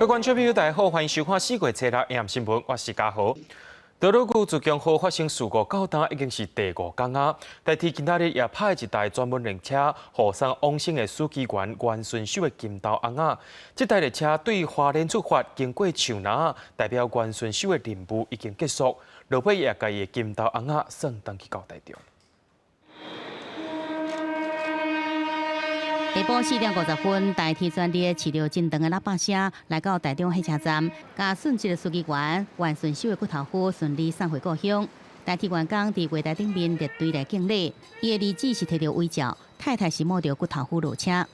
各位觀眾朋友，大家好，歡迎收看四月初六暗新聞，我是嘉豪。多瑙河自強號發生事故到今已經是第五工啊！台鐵今仔日也派一台專門列車護送往生的書記員袁順修的金頭翁仔。這台列車對花蓮出發，經過樹林，代表袁順修的任務已經結束。落尾也共伊的金頭翁仔送轉去到台中。下晡4點50分，台鐵專列飼著真長的喇叭聲來到台中火車站，共殉職的書記員袁順修的骨頭灰順利送回故鄉。台鐵員工佇月台頂面列隊來敬禮，伊的兒子是提著遺照，太太是摸著骨頭灰落車。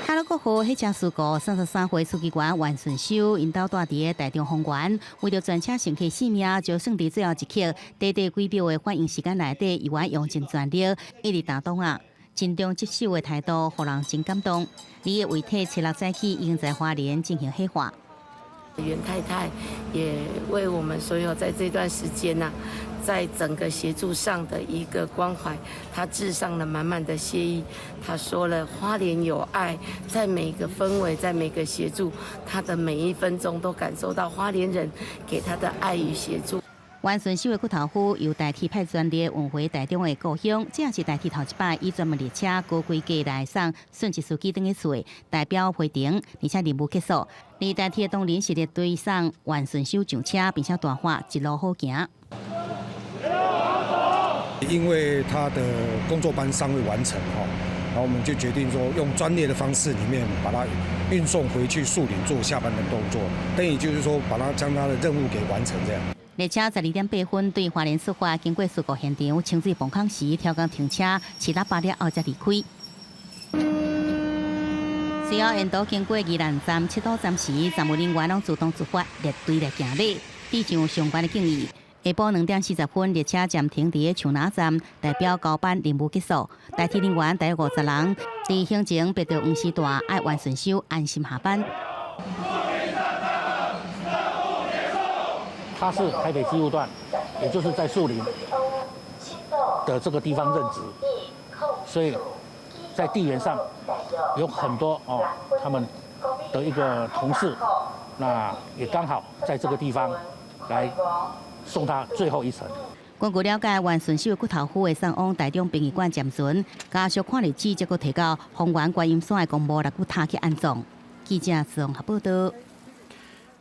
太魯閣號火車事故，33歲書記員袁順修𪜶兜蹛佇台中豐原，為著全車乘客性命，就算佇最後一刻，短短幾秒的反應時間內底，猶原用盡全力，一直擔當啊，盡忠職守的態度，予人真感動。伊的遺體初六早起已經在花蓮進行火化。袁太太也為我們所有在這段時間吶，在整個協助上的一個關懷，她致上了滿滿的謝意。她說了，花蓮有愛，在每個氛圍，在每個協助，她的每一分鐘都感受到花蓮人給她的愛與協助。袁順修的骨頭灰由台鐵派專列運回台中的故鄉，這也是台鐵頭一擺以專門列車高規格來送殉職司機轉去厝，代表回程，而且任務結束。而台鐵當然是列隊送袁順修上車，並且大喊一路好行。因為他的工作班尚未完成哈，然後我們就決定說用專列的方式裡面把他運送回去樹林做下班的動作，等於就是說把他將他的任務給完成這樣。列車12點8分對花蓮出發，經過事故現場清水泵口時，調工停車，飼喇叭了後才離開。隨後沿途經過宜蘭站、七堵站時，站務人員攏自動自發列隊來行禮，致上上懸的敬意。下晡2點40分，列車暫停佇樹林站，代表交班任務結束。台鐵人員大約50人，佇行前別著黃絲帶，愛袁順修安心下班。他是台北機務段，也就是在樹林的這個地方任職，所以在地緣上有很多哦，他們的一個同事，那也剛好在這個地方來送他最後一程。根據了解，袁順修的骨頭灰會送往台中殯儀館暫存，家屬看日子，才閣提到豐原觀音山的公墓來骨塔去安葬。記者綜合報道。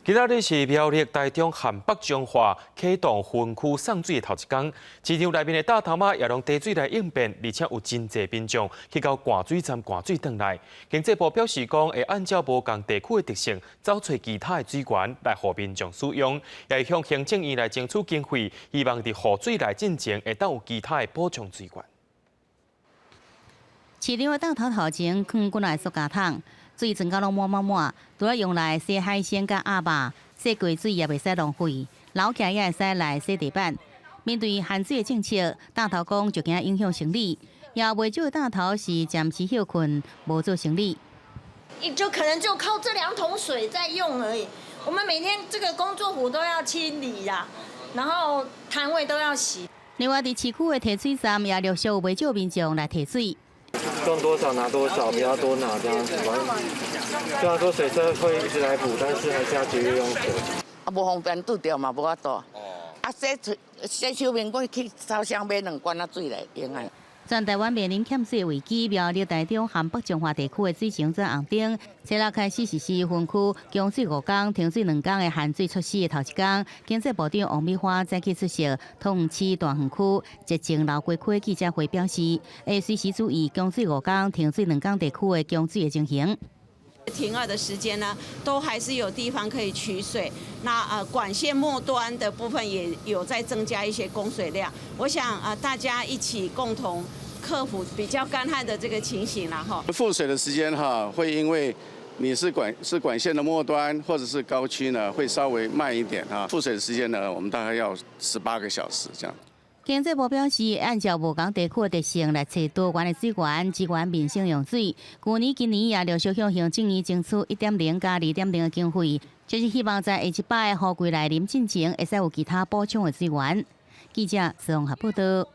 今仔日是苗栗、台中和北彰化啟動分區送水的頭一工，市場內面的大頭仔也攏提水來應變，而且有真濟民眾去到灌水站灌水轉來。經濟部表示講，會按照無仝地區的特性，走揣其他的水源來予民眾使用，也會向行政院來爭取經費，希望佇雨水來進前會當有其他的補充水源。市場的檔頭頭前囥幾若的塑膠桶。水裝甲攏滿滿滿，除了用來洗海鮮佮鴨肉，洗過水也袂使浪費，留起來也會使來洗地板。面對限水的政策，檔頭講就驚影響生理，也袂少的檔頭是暫時歇睏，無做生理。就可能就靠這兩桶水在用而已。我們每天這個工作服都要清理呀，然後攤位都要洗。另外，佇市區的提水站也陸續有袂少民眾來提水。用多少拿多少，不要多拿這樣子。雖然說水車會一直來補，但是還是要節約用水。啊，無方便拄著嘛，無法度。啊，洗喙洗手面，我去超商買兩罐仔水來用啊。全台灣面臨欠水危機，苗栗、台中和北彰化地區的水情轉紅燈。初六開始實施分區供水五工、停水兩工的限水措施的頭一工，經濟部長王美花早起出席桃園市大園區潔淨老街區的記者會，表示會隨時注意供水五工、停水兩工地區的供水的情形。停二的時間呢，都還是有地方可以取水。那管線末端的部分也有在增加一些供水量。我想大家一起共同克服比較乾旱的這個情形啦，哈。復水的時間哈，會因為你是管線的末端或者是高區呢，會稍微慢一點哈。復水的時間呢，我們大概要18個小時這樣。經濟部表示，按照無仝地區的特性來揣多元的水源，支援民生用水。去年、今年也陸續向行政院爭取1.0加2.0的經費，就是希望在下一擺雨季來臨進前，會使有其他補充的水源。記者綜合報道。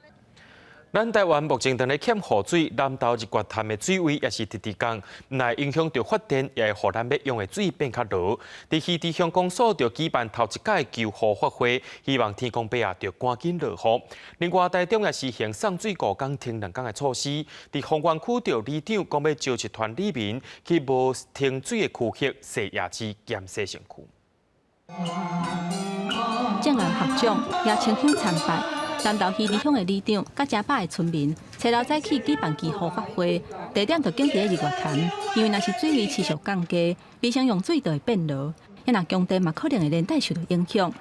咱台灣目前正咧欠雨水，南投日月潭的水位也是直直降，毋但影響著發電，也會予咱欲用的水變較濁。佇魚池鄉公所就舉辦頭一屆求雨法會，希望天公伯啊著趕緊落雨。另外，台中也實行送水五工停兩工的措施，佇豐原區著里長講欲召一團里民去無停水的區域洗夜市兼洗身軀。眾人合掌，也清香參拜。南投魚池鄉的里長佮誠百个村民，初六早起舉辦祈雨法會，地點就揀佇日月潭，因為若是水位持續降低，民生用水就會變濁，若供電嘛可能會連帶受到影響。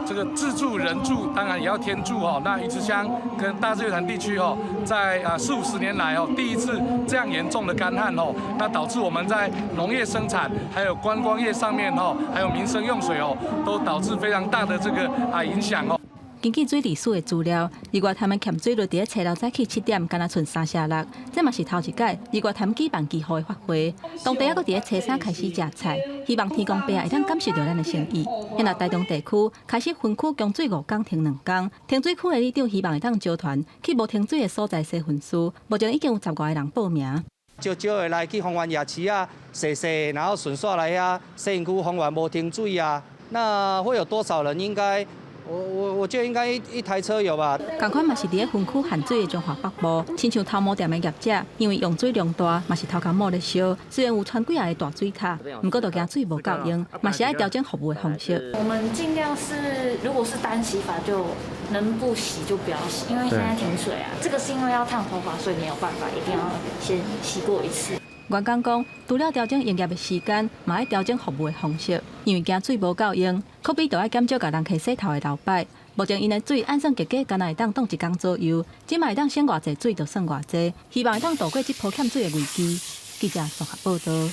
這個自助人助，當然也要天助哦。那魚池鄉跟大日月潭地區哦，在四五十年來哦，第一次這樣嚴重的乾旱哦，那導致我們在農業生產、還有觀光業上面哦，還有民生用水哦，都導致非常大的這個影響哦。根據水利署的資料，日月潭的欠水率佇咧初六早起7點，敢若賰3成6，這嘛是頭一屆日月潭舉辦祈雨的法會。當地猶閣佇咧初三開始食菜，希望天公伯會當感受著咱的誠意。現在台中地區開始分區供水五工停兩工，停水區的里長希望會當召團去無停水的所在洗分屍，目前已經有十外个人報名。少少的來去豐原夜市啊，洗洗，然後順紲來遐洗身軀豐原無停水啊，那會有多少人？應該。我覺得應該一台車有吧。仝款嘛是佇咧分區限水的彰化北部，親像頭毛店的業者，因為用水量大，嘛是頭殼帽咧燒。雖然有傳幾仔个大水塔，毋過就驚水無夠用，嘛是愛調整服務的方式。我們盡量是，如果是單洗髮就能不洗就不要洗，因為現在停水啊。這個是因為要燙頭髮，所以沒有辦法，一定要先洗過一次。員工講，除了調整營業的時間，嘛愛調整服務的方式，因為驚水無夠用，可比就愛減少共人客洗頭的流擺。目前𪜶的水按算結果，敢若會當擋一工左右，這馬會當省偌濟水就省偌濟，希望會當渡過這波欠水的危機。記者綜合報導。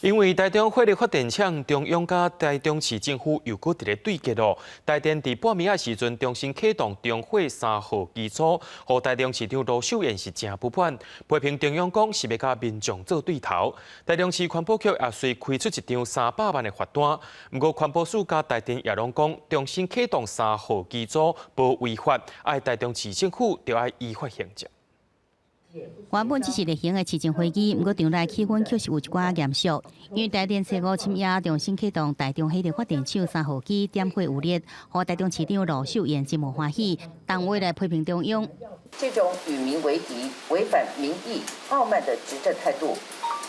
因為台中火力發電廠中央佮台中市政府又閣佇咧對決囉。台電佇半暝仔時陣重新啟動中火三號機組，予台中市長盧秀燕是誠不滿，批評中央講是欲佮民眾做對頭。台中市環保局也隨開出一張300萬的罰單。毋過環保署佮台電也攏講，重新啟動三號機組無違法，愛台中市政府著愛依法行政。原本只是例行的市政會議，毋過場內氣氛卻是有一寡嚴肅。因為台電初五深夜重新啟動台中火力發電廠三號機點火有力，予台中市長盧秀燕真無歡喜，當話來批評中央。這種與民為敵、違反民意、傲慢的執政態度，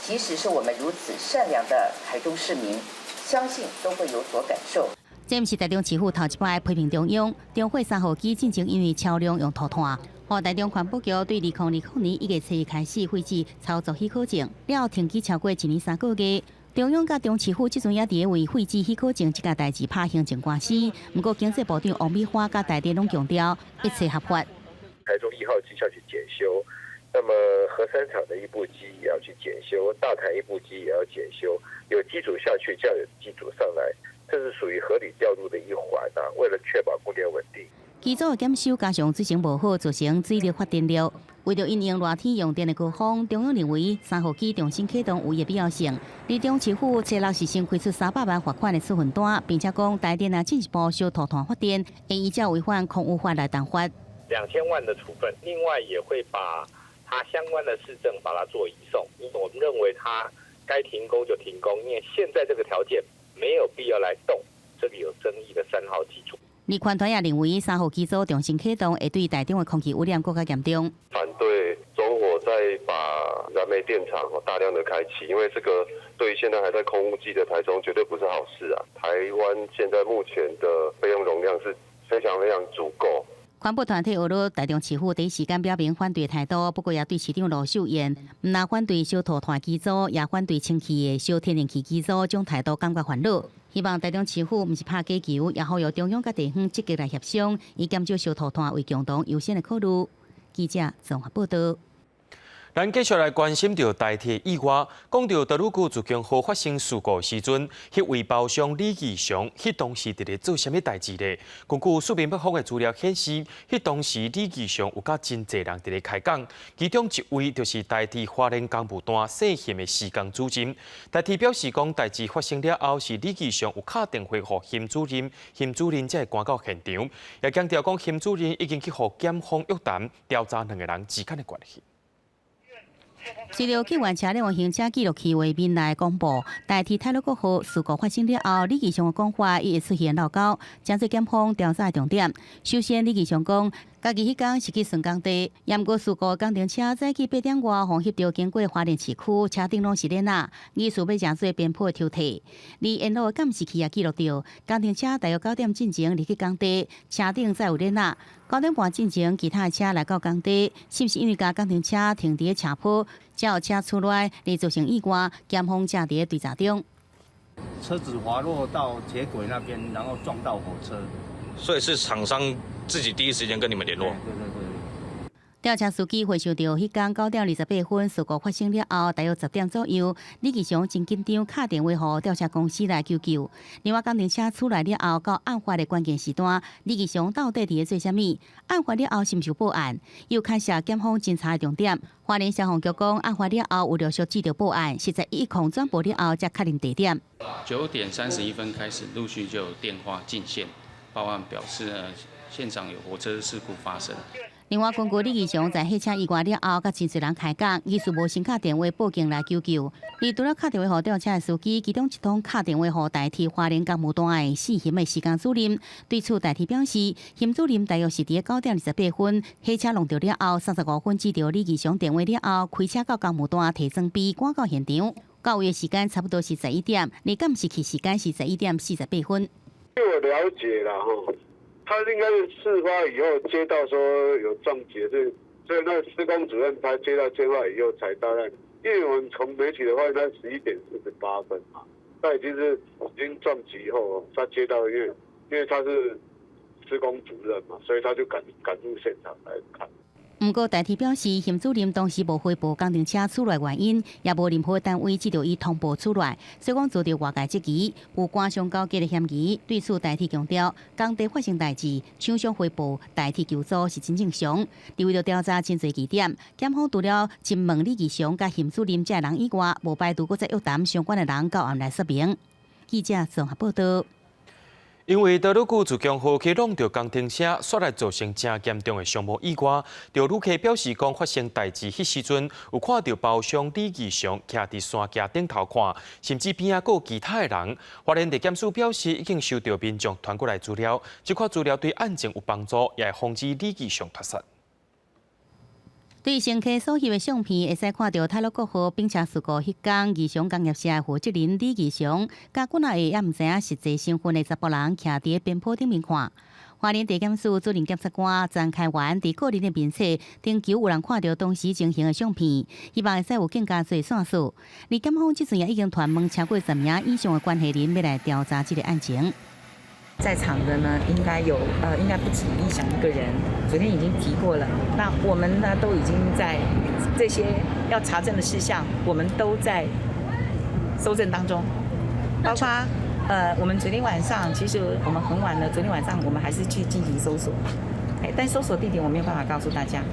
即使是我們如此善良的台中市民，相信都會有所感受。這毋是台中市府頭一擺批評中央，中火三號機進前因為超量用塗炭。予台中環保局對2020年1月7日開始廢止操作許可證，了後停機超過一年3個月。中央佮中市府這陣也佇咧為廢止許可證這件代誌拍行政官司。毋過經濟部長王美花佮台電攏強調一切合法。台中一號機下去檢修，那麼核三廠的一部機也要去檢修，大潭一部機也要檢修，有機組下去，就要有機組上來，這是屬於合理調度的一環啊。為了確保供電穩定。機組的檢修加上水情無好，造成水力發電量。為著因應熱天用電的高峰，中央認為三號機重新啟動有伊的必要性。台中市府初六是先開出300萬罰款的處分單，並且講台電若進一步燒塗炭發電，會依照違反空污法來重罰。 2000萬的處分，另外也會把它相關的市政把它做移送，因為我們認為它該停工就停工，因為現在這個條件沒有必要來動這個有爭議的三號機組。而環團也認為三號機組重新啟動會對台中的空氣污染閣較嚴重。反對中火再把燃煤電廠大量的開啟，因為這個對於現在還在空污季的台中絕對不是好事啊。台灣現在目前的備用容量是非常非常足夠。環保團體學了台中市府第一時間表明反對態度，不過也對市長盧秀燕，毋但反對燒塗炭機組，也反對清氣的燒天然氣機組，這種態度感覺煩惱。希望台中市府毋是拍假球，也呼籲中央佮地方積極來協商，以減少燒塗炭為共同優先的考慮。記者綜合報導。咱繼續來關心著台鐵意外，講著大魯閣自強號發生事故時陣，彼位包商李義祥，彼當時佇咧做啥物代誌咧？根據四面八方的資料顯示，彼當時李義祥有佮真濟人佇咧開講，其中一位就是台鐵花蓮工務段姓邢的施工主任。台鐵表示講，代誌發生了後，是李義祥有敲電話予邢主任，邢主任才會趕到現場，也強調講邢主任已經去予檢方約談調查兩个人之間的關係。隨著救援車輛的行車記錄器畫面來公布，台鐵太魯閣號事故發生了後，李義祥的講法伊會出現漏勾，成做檢方調查的重點。首先，李義祥講，家己彼工是去巡工地，毋過事故工程車早起8點外，予翕著經過花蓮市區，車頂攏是鏈仔，疑似欲成做邊坡的抽屜。而沿路的監視器也記錄著，工程車大約9點進前入去工地，車頂載有鏈仔。9點半進前，其他的車來到工地，是毋是因為共工程車停佇咧斜坡，才有車出來而造成意外？檢方正佇咧追查中。車子滑落到鐵軌那邊，然後撞到火車，所以是廠商自己第一時間跟你們聯絡。對對對。吊車司機回想著，彼工9點28分事故發生了後，大約10點左右，李義祥真緊張，敲電話予吊車公司來求救。另外，工程車出來了後，到案發的關鍵時段，李義祥到底佇咧做啥物？案發了後是毋是有報案？又牽涉檢方偵查的重點。花蓮消防局講，案發了後有陸續接到報案，是在110轉報了後才確認地點。 9點31分開始，陸續就有電話進線報案，表示呢現場有火車事故發生。另外，根據李義祥在火車意外了後，佮真濟人開講，疑似無先敲電話報警來求救。而除了敲電話予吊車的司機，其中一通敲電話予台鐵花蓮工務段的姓邢的施工主任，對此台鐵表示，邢主任大約是佇9點28分火車撞著了後，35分接著李義祥電話了後，開車到工務段提裝備趕到現場。到位的時間差不多是11點，而監視器時間是11點48分。據我了解啦，吼。他應該是事發以後接到說有撞擊，所以那個施工主任他接到電話以後才到那，因為我們從媒體的話，他11點48分嘛，他已經撞擊後，他接到，因為他是施工主任嘛，所以他就趕入現場來看。毋過台鐵表示，邢主任當時無回報工程車出來原因，也無任何單位接著伊通報出來，所以講遭著外界質疑，有官商勾結的嫌疑。對此，台鐵強調，工地發生代誌，廠商回報台鐵求助是真正常。為著調查真濟疑點，檢方除了詢問李義祥佮邢主任這人以外，無排除閣再約談相關的人到案來說明。記者綜合報道。因為大魯閣自強號去挵著工程車，煞來造成誠嚴重的傷亡意外。著旅客表示講，發生代誌彼時陣，有看著包商李義祥徛佇山徛頂頭看，甚至邊仔閣有其他的人。花蓮地檢署表示，已經收著民眾傳過來資料，這款資料對案情有幫助，也會防止李義祥脫殺。對乘客所翕的相片，會使看著太魯閣號冰車事故彼工，義祥工業社的負責人李義祥，佮幾若个也毋知影實際身份的查埔人，徛佇邊坡頂面看。花蓮地檢署主任檢察官張開元佇個人的面冊徵求有人看著當時情形的相片，希望會使有更加濟線索。而檢方這陣也已經傳問超過10名以上的關係人，欲來調查這个案情。在場的呢，應該有應該不止李義祥一個人。昨天已經提過了。那我們呢，都已經在這些要查證的事項，我們都在搜證當中。包括我們昨天晚上，其實我們很晚了。昨天晚上我們還是去進行搜索，但搜索地點我沒有辦法告訴大家。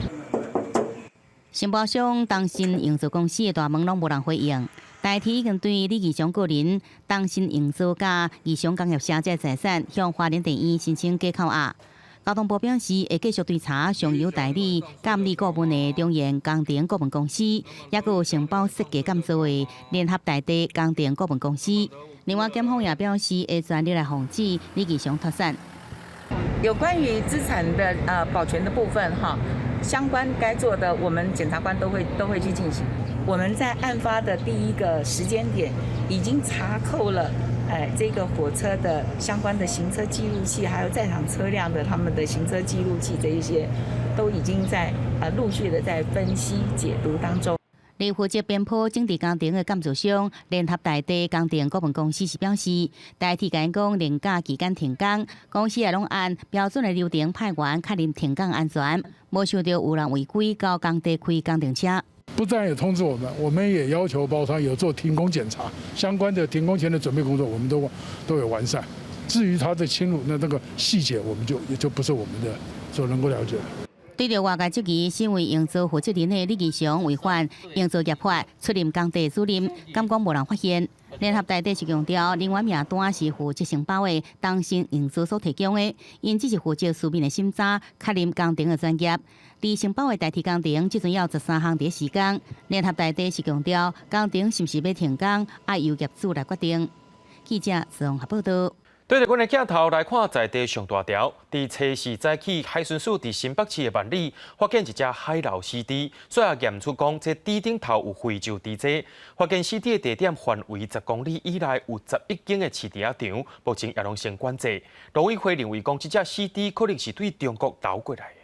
承包商東新營造公司的大門攏無人回應。台鐵已經對李義祥個人、東新營造佮義祥工業社這財產向花蓮地院申請假扣押。交通部表示會繼續追查上游代理監理顧問的中研工程顧問公司，抑閣有承包設計監造的聯合大地工程顧問公司。另外，檢方也表示會全力來防止李義祥脫產。有關於資產的保全的部分，哈，相關該做的，我們檢察官都會去進行。我們在案發的第一個時間點已經查扣了，這個火車的相關的行車記錄器，還有在場車輛的他們的行車記錄器，這一些都已經在陸續的在分析解讀當中。而負責邊坡整治工程的建造商聯合大地工程顧問公司是表示，台鐵共𪜶講連假期間停工，公司也攏按標準的流程派員確認停工安全，無想著有人違規到工地開工程車。不但有通知我們，我們也要求包商有做停工檢查，相關的停工前的準備工作，我們都有完善。至於它的侵入，那那個細節，我們就也就不是我們的所能夠了解的。對著外界質疑，身為營造負責人的李義祥違反營造業法，出任工地主任，敢講無人發現。聯合大地是強調，人員名單是負責承包的東盛營造所提供的，𪜶只是負責書面的審查，確認工程的專業。而承包的代替工程，這陣猶有13項佇施工。聯合大地是強調，工程是毋是欲停工，愛由業主來決定。記者綜合報道。對著阮的鏡頭來看，在地上大條，佇初四早起，海巡署佇新北市的萬里發現一隻海流死豬，最後驗出講，這豬頂頭有非洲豬災。發現死豬的地點範圍10公里以內有11間的飼豬仔場，目前也攏先管制。農委會認為講，這隻死豬可能是對中國流過來的。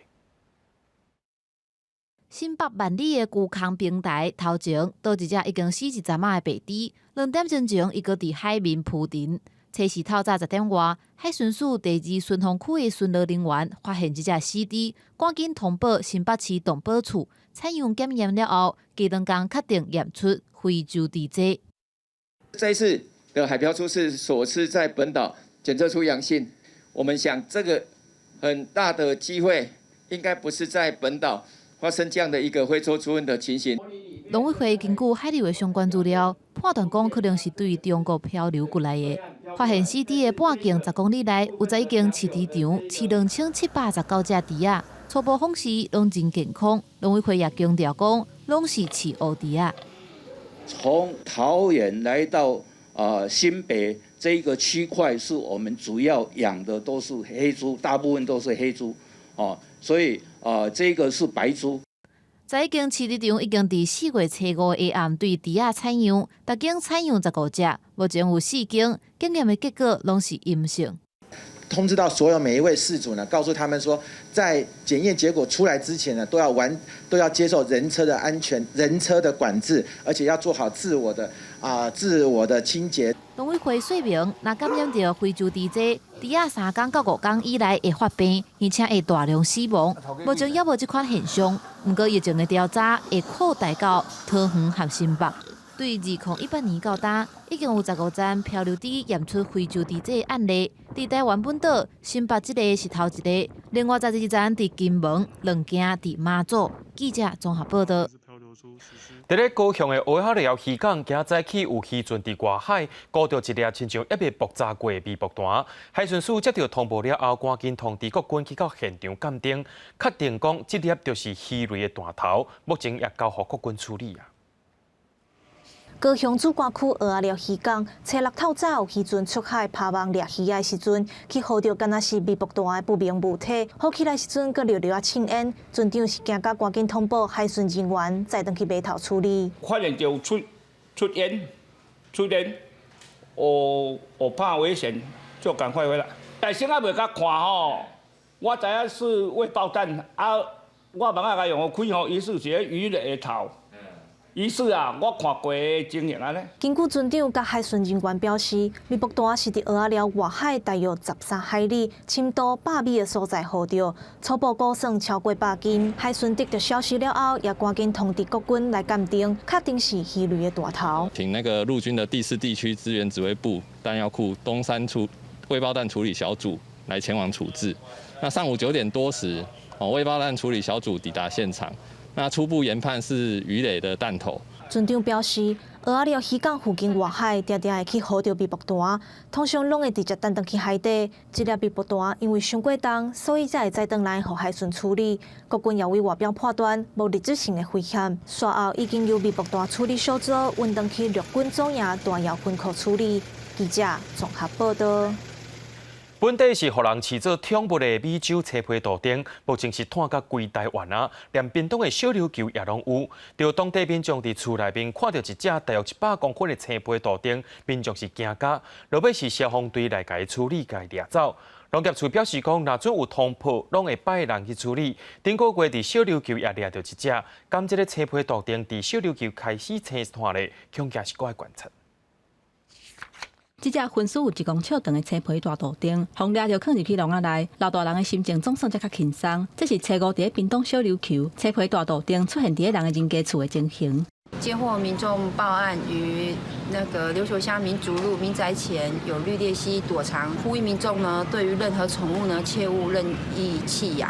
新北萬里的龜空平台頭前，倒一隻已經死一陣仔的白豬，2點鐘前，伊閣佇海面浮沉。初四透早10點外，海巡署第二巡防區的巡邏人員發現這隻死豬，趕緊通報新北市動保處，採樣檢驗了後，隔兩工確定驗出非洲豬災。這一次的海漂豬是首次在本島檢測出陽性，我們想這個很大的機會，應該不是在本島發生這樣的一個非洲豬瘟的情形。農委會根據海流的相關資料，判斷講可能是對中國漂流過來的。發現死豬的半徑10公里內有11間飼豬場，飼2789隻豬仔，初步訪視攏真健康。農委會也強調講，攏是飼烏豬仔。從桃園來到新北這一個區塊，是我們主要養的都是黑豬，大部分都是黑豬，哦，所以這個是白豬。 11間飼豬場已經佇4月初5下暗對豬仔採樣，逐間採樣15隻，目前有四間檢驗的結果攏是陰性。通知到所有每一位飼主呢，告訴他們說，在檢驗結果出來之前呢，都要接受人車的安全、人車的管制，而且要做好自我的清潔。農委會說明，若感染著非洲豬災，豬仔3工到5工以內會發病，而且會大量死亡。目前猶無這款現象，毋過疫情的調查會擴大到桃園和新北。對2018年到今，已經有15站漂流豬驗出非洲豬災案例。佇台灣本島，新北這个是頭一个，另外12站佇金門，兩間佇馬祖。記者綜合報道。佇咧高雄的蚵仔寮漁港，今早起有漁船佇外海捕著一粒親像猶未爆炸過的微爆彈。海巡署接著通報了後，趕緊通知國軍去到現場鑑定，確定講這粒就是魚雷的彈頭，目前也交予國軍處理啊。高雄主管區蚵仔寮漁港，初六透早有漁船出海拋網掠魚仔的時陣，去捕著敢若是微爆彈的不明物體，捕起來時陣閣蹺蹺仔凊煙，船長是驚甲趕緊通報海巡人員，載轉去碼頭處理。發現就出煙，我怕危險，就趕快回來。但是猶未共看吼，我知影是未爆彈啊，我網仔共用開吼，伊是一个魚雷的頭。於是啊，我看過的情形按呢。根據船長佮海巡人員表示，微爆彈是佇蚵仔寮外海大約13海里、深度100米的所在捕著，初步估算超過100斤。海巡得著消息了後，也趕緊通知國軍來鑑定，確定是魚雷的彈頭。請那個陸軍的第四地區支援指揮部彈藥庫東山處未爆彈處理小組來前往處置。那上午9點多時，哦，未爆彈處理小組抵達現場。那初步研判是魚雷的彈頭。船長表示，蚵仔寮漁港附近外海定定會去捕著微爆彈，通常攏會直接彈轉去海底。這粒微爆彈因為傷過重，所以才會載轉來予海巡處理。國軍也為外表判斷無實質性的危險，隨後已經由微爆彈處理小組運轉去陸軍總營彈藥分庫處理。記者綜合報道。本底是予人飼做寵物的美洲青皮杜丁，目前是湠甲規台灣啊，連屏東的小琉球也攏有。著當地民眾佇厝內面看著一隻大約100公分的青皮杜丁，民眾是驚甲，落尾是消防隊來共伊處理，共伊掠走。農業處表示講，若準有通報，攏會派人去處理。頂個月佇小琉球也掠著一隻，敢這个青皮杜丁佇小琉球開始生湠咧，恐驚是閣愛觀察。這隻分屍有1公尺長的青皮大肚燈，予掠著囥入去籠仔內，老大人的心情總算才較輕鬆。這是初五佇咧屏東小琉球青皮大肚燈出現佇咧人的人家厝的情形。接獲民眾報案，於那個琉球鄉民族路民宅前有綠鬣蜥躲藏，呼籲民眾呢對於任何寵物呢切勿任意棄養。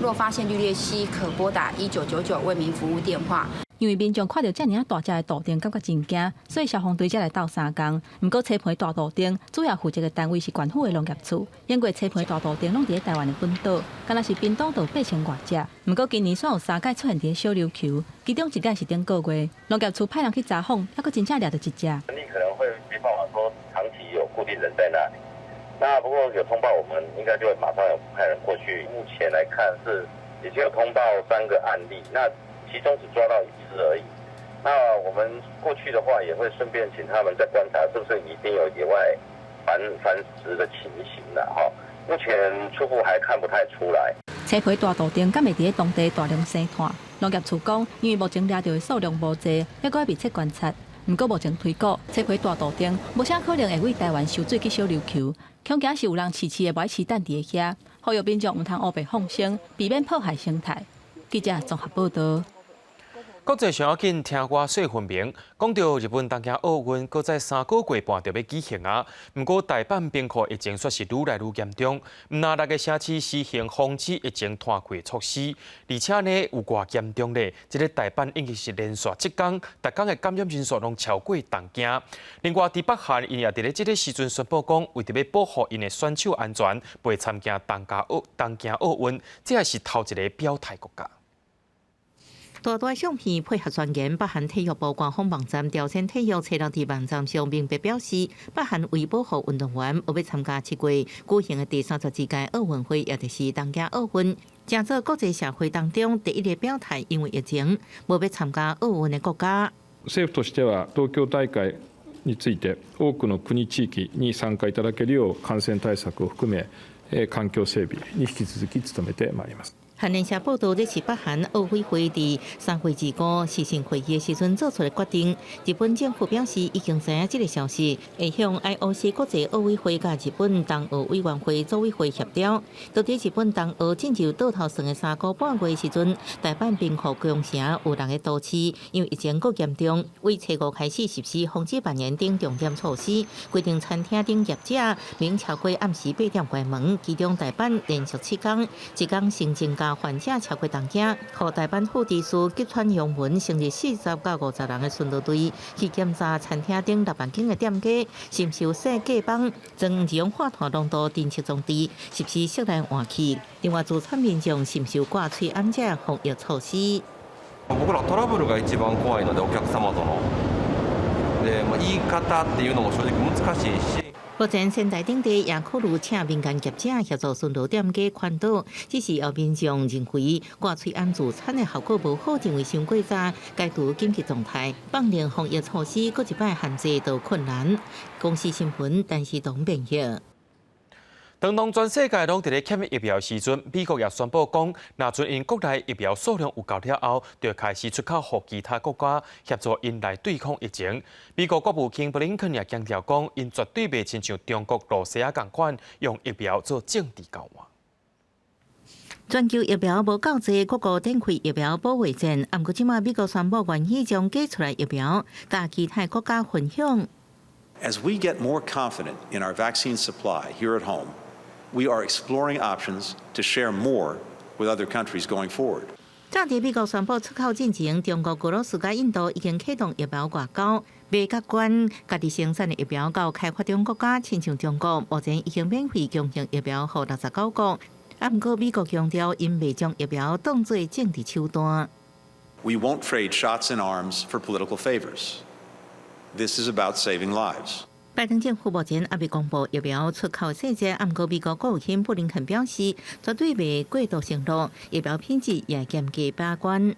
若發現綠鬣蜥，可撥打1999為民服務電話。因為民眾看著遮爾仔大隻的肚燈，感覺真驚，所以消防隊才來鬥相共。毋過青皮大肚燈主要負責的單位是縣府的農業處，因為青皮大肚燈攏佇咧台灣的本島，敢若是屏東就8000外隻。毋過今年煞有三擺出現佇咧小琉球，其中一擺是頂個月，農業處派人去查訪，猶閣真正掠著一隻。你可能會沒辦法說長期有固定人在那裡，那不過有通報，我們應該就會馬上有派人過去。目前來看是已經有通報三個案例，那其中只抓到一隻而已。那我們過去的話，也會順便請他們再觀察，是不是已經有野外繁殖的情形了？哈，目前初步還看不太出來。青皮大肚燈敢會佇咧當地大量生湠？農業處講，因為目前掠著的數量無濟，猶閣愛密切觀察。毋過目前推估，青皮大肚燈無啥可能會為台灣泅水去小琉球，恐驚是有人飼飼的無愛飼等佇咧遐，呼籲民眾毋通烏白放生，避免破壞生態。記者綜合報道。國際上要緊，聽歌說分明。講著日本東京奧運，閣再3個月半就欲舉行啊。毋過大阪兵庫疫情煞是愈來愈嚴重，毋但六个城市實行防止疫情拖開措施，而且呢有偌嚴重咧？這個大阪已經是連續7工，逐工的感染人數攏超過東京。另外，佇北韓𪜶也佇咧這个時陣宣布講，為著欲保護𪜶的選手安全，袂參加東京奧運，這也是頭一个表態國家。大大相片配合宣言，北韓體育部官方網站朝鮮體育初六佇網站上明白表示，北韓為保護運動員，無欲參加7月舉行的第32屆奧運會，也就是東京奧運，成做國際社會當中第一个表態，因為疫情無欲參加奧運的國家。政府としては東京大會について多くの國地域に參加いただけるよう感染対策を含め環境整備に引き続き努めてまいります。韓聯社報道，這是北韓奧委會佇3月25視訊會議的時陣做出的決定。日本政府表示已經知影這个消息，會向 IOC 國際奧委會佮日本冬奧委員會組委會協調。到佇日本冬奧進入倒頭算的3個半月時陣，大阪兵庫宮城有六个都市，因為疫情閣嚴重，為初五開始實施防止蔓延等重點措施，規定餐廳等業者免超過暗時8點關門。其中大阪連續7工，一工新增加患者超過東京，予大阪府知事吉川洋文成立40到50人的巡邏隊去檢查餐廳等6萬間的店家，是毋是有設隔板將二氧化碳濃度偵測裝置，實施室內換氣。另外，自產民眾是毋是有掛喙罨這防疫措施？僕らトラブルが一番怖いので、お客様との。で、まあ言い方っていうのも正直難しいし。目前仙台等地也考慮請民間業者協助巡邏店家勸導，只是有民眾認為掛喙罨自殘的效果無好，認為傷過早解除緊急狀態，放任防疫措施，閣一擺限制都困難。公視新聞，陳時東編譯。當當全世界攏佇咧欠疫苗時陣，美國也宣布講，若陣𪜶國內疫苗數量有夠了後，就開始出口予其他國家協助𪜶來對抗疫情。美國國務卿布林肯也強調講，𪜶絕對袂親像中國、羅西亞仝款，用疫苗做政治交換。全球疫苗無夠濟，各國展開疫苗保衛戰。毋過這馬美國宣布願意將加出來疫苗，佮其他國家分享。 As we get more confident in our vaccine supply here at home, we are exploring options to share more with other countries going forward. 早佇美國宣布出口進前，中國、俄羅斯佮印度已經啟動疫苗外交，袂佮捐家己生產的疫苗到開發中國家，親像中國目前已經免費供應疫苗予69國。啊，毋過美國強調，𪜶袂將疫苗當做政治手段。 We won't trade shots in arms for political favors. This is about saving lives. 拜登政府目前猶未公布疫苗出口細節，毋過美國國務卿布林肯表示，絕對袂過度承諾，疫苗品質也嚴格把關。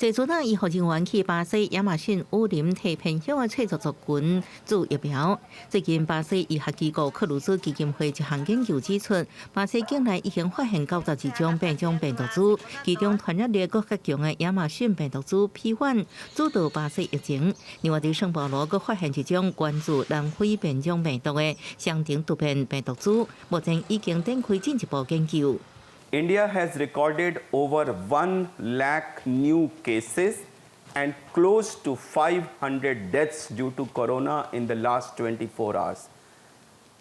濟陣啊，醫護人員去巴西亞馬遜雨林替偏鄉的脆弱族群注疫苗。最近，巴西醫學機構克魯茲基金會一項研究指出，巴西境內已經發現92種變種病毒株，其中傳染力閣較強的亞馬遜病毒株 P1 主導巴西疫情。另外，佇聖保羅閣發現一種源自南非變種病毒的雙重突變病毒株，目前已經展開進一步研究。 India has recorded over 1 lakh new cases and close to 500 deaths due to corona in the last 24 hours.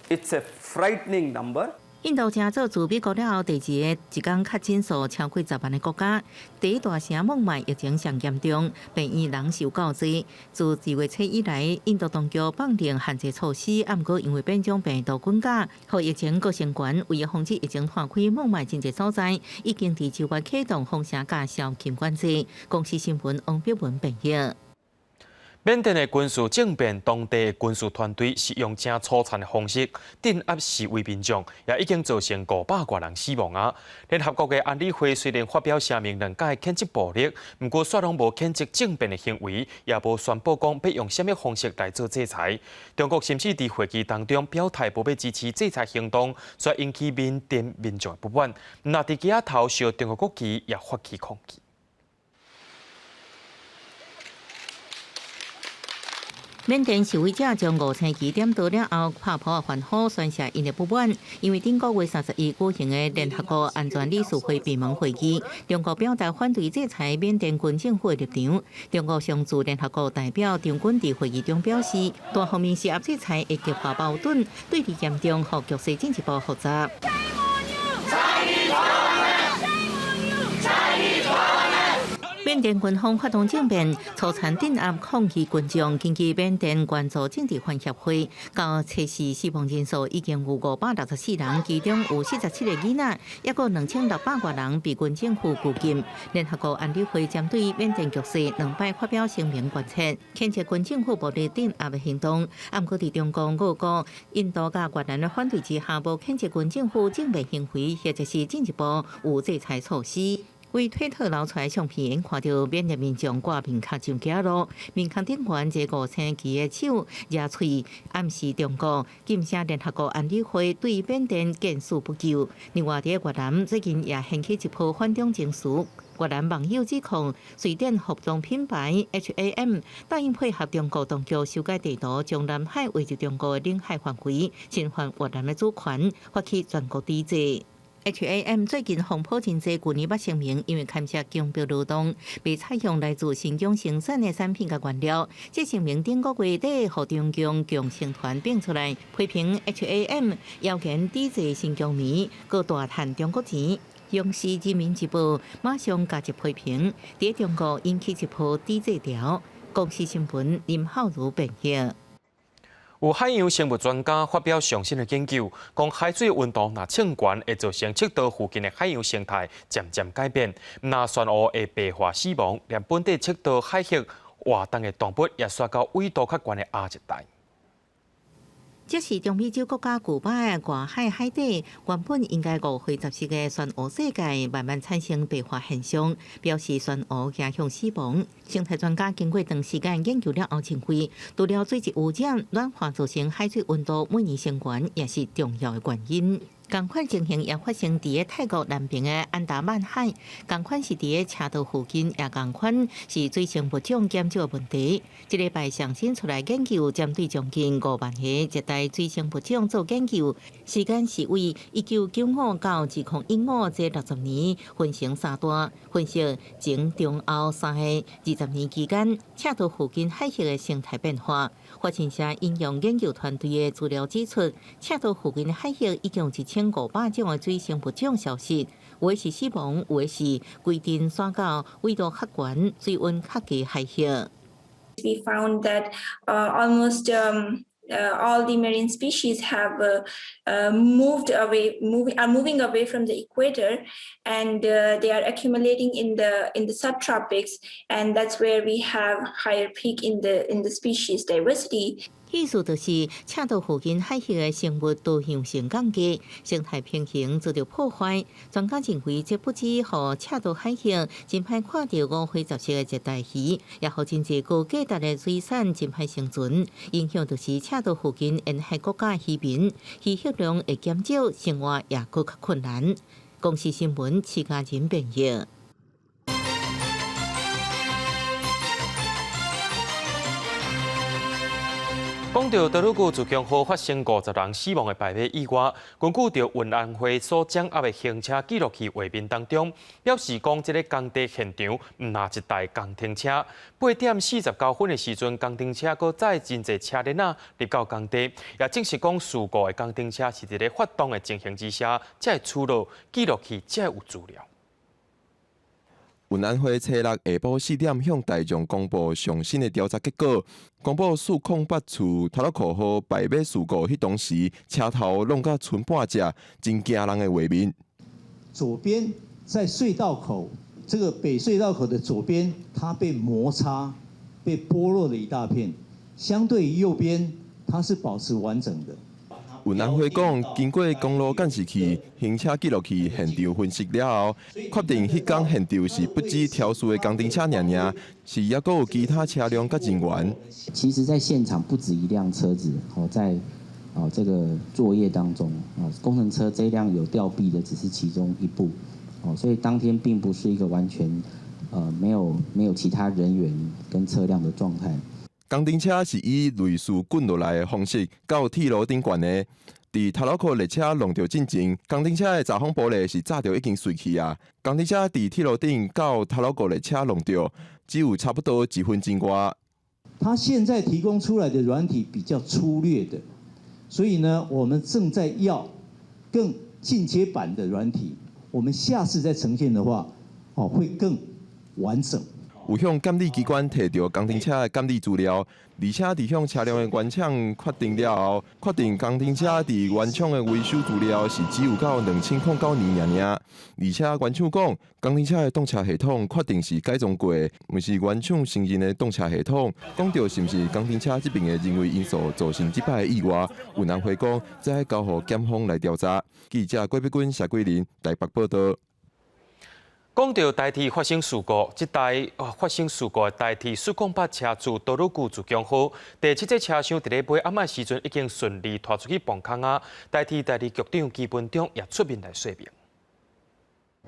It's a frightening number. 印度成做自美國了後第二个一工確診數超過10萬的國家，第一大城孟買疫情上嚴重，病院人數夠濟。自2月初以來，印度當局放冗限制措施，毋過因為變種病毒滾加，予疫情閣升懸。為了防止疫情拖開，孟買真濟所在已經佇9月啟動封城佮宵禁管制。公視新聞王碧文編譯。緬甸的軍事政變，當地的軍事團隊是用誠粗殘的方式鎮壓示威民眾，也已經造成500外人死亡啊！聯合國的安理會雖然發表聲明，兩擺譴責暴力，毋過煞攏無譴責政變的行為，也無宣布講欲用啥物方式來做制裁。中國甚至佇會議當中表態，無欲支持制裁行動，煞引起緬甸民眾的不滿。若佇街仔頭燒中國國旗，也發起抗議。緬甸示威者將五星旗點著了後，拍噗仔歡呼，宣洩𪜶的不滿。因為頂個月31舉行的聯合國安全理事會閉門會議，中國表達反對制裁緬甸軍政府的立場。中國常駐聯合國代表張軍佇會議中表示，單方面施壓制裁會激化矛盾，對立嚴重，予局勢進一步複雜。緬甸軍方發動政變，粗殘鎮壓抗議群眾。根據緬甸關注政治犯協會，到測試死亡人數已經有564人，其中有47個囡仔，抑閣2600外人被軍政府拘禁。聯合國安理會針對緬甸局勢兩擺發表聲明關切，譴責軍政府暴力鎮壓的行動。毋過佇中國、俄國、印度佮越南的反對之下，無譴責軍政府政變行為，或者是進一步有制裁措施。為推特流出來相片，看著緬甸民眾掛面殼上街路，面殼頂懸這五星旗的手舉喙，暗示中國禁聲聯合國安理會對緬甸見死不救。另外，佇越南最近也掀起一波反中情緒，越南網友指控瑞典服裝品牌 H&M 答應配合中國當局修改地圖，將南海劃入中國的領海範圍，侵犯越南的主權，發起全國抵制。H&M 最近風波真濟，舊年捌聲明，因為牽涉強迫勞動，袂採用來自新疆生產的產品佮原料。這聲明頂個月底，予中共共青團變出來批評 H&M 謠言抵制新疆棉，閣大趁中國錢。央視人民日報馬上加入批評，佇中國引起一波抵制潮。公視新聞林浩如編譯。有海洋生物專家發表上新的研究，講海水溫度若升懸，會造成赤道附近的海洋生態漸漸改變，毋但珊瑚會白化死亡，連本底赤道海域活動的動物也徙到緯度較懸的亞熱帶。這是中美洲國家古巴的外海海底，原本應該五灰雜色的珊瑚世界，慢慢產生白化現象，表示珊瑚走向死亡。生態專家經過長時間研究了後，認為除了水質污染、暖化造成海水溫度每年升懸，也是重要的原因。仝款情形也發生佇泰國南邊的安達曼海，仝款是佇赤道附近，也仝款是水生物種減少的問題。這禮拜上新出來研究，針對將近5萬個熱帶水生物種做研究，時間是為1995到2015這60年，分成三段，分析前、中、後三個20年期間，赤道附近海域的生態變化。法新社引用研究團隊的資料指出，赤道附近的海域已經有1500種的水生物種消失，有的是死亡，有的是規定徙到緯度較懸、水溫較低海域。 We found that almost all the marine species have moved away, are moving away from the equator, and they are accumulating in the subtropics, and that's where we have higher peak in the species diversity. 意思就是赤道附近海域的生物多樣性降低，生態平衡遭到破壞。專家認為，這不只予赤道海域真歹看著五花雜色的熱帶魚，也予真濟高價值的水產真歹生存。影響就是赤道附近沿海國家漁民，漁獲量會減少，生活也閣較困難。公視新聞，徐家仁編譯。講到太魯閣自強號發生50人死亡的排馬意外，根據著運安會所掌握的行車記錄器畫面當中，表示講這个工地現場毋若一台工程車。8點49分的時陣，工程車閣載真濟車輪仔入到工地，也證實講事故的工程車是佇咧發動的情形之下，才會出落記錄器，才會有資料。運安會初六下晡4點向大眾公布上新的調查結果，公布408處太魯閣號排馬事故彼當時車頭挵甲賰半隻，真驚人的畫面。左邊在隧道口，這個北隧道口的左邊，它被摩擦、被剝落了一大片，相對於右邊，它是保持完整的。運安會講，經過公路監視器、行車記錄器現場分析了後，確定彼工現場是不止肇事的工程車爾爾，是猶閣有其他車輛佮人員。其實，在現場不止一輛車子哦，在哦這個作業當中，工程車這輛有吊臂的只是其中一部，哦，所以當天並不是一個完全沒有其他人員跟車輛的狀態。工程車是以類似滾落來的方式到鐵路頂懸的，佇太魯閣列車挵著進前，工程車的閘風玻璃是早就已經碎去啊。工程車佇鐵路頂到太魯閣列車挵著，只有差不多1分鐘外。他現在提供出來的軟體比較粗略的，所以呢，我們正在要更進階版的軟體。我們下次再呈現的話，哦，會更完整。有向監理機關提著工程車的監理資料，而且佇向車輛的原廠確定了後，確定工程車佇原廠的維修資料是只有到2009年爾爾。而且原廠講，工程車的擋車系統確定是改裝過，毋是原廠承認的擋車系統。講著是毋是工程車這爿的人為因素造成這擺的意外？運安會講，這愛交予檢方來調查。記者郭碧君、謝桂林台北報導。講著台鐵發生事故，這台發生事故的台鐵408車次太魯閣自強號第七節車廂佇咧尾暗的時陣已經順利拖出去磅空啊！台鐵代理局長基本長也出面來說明。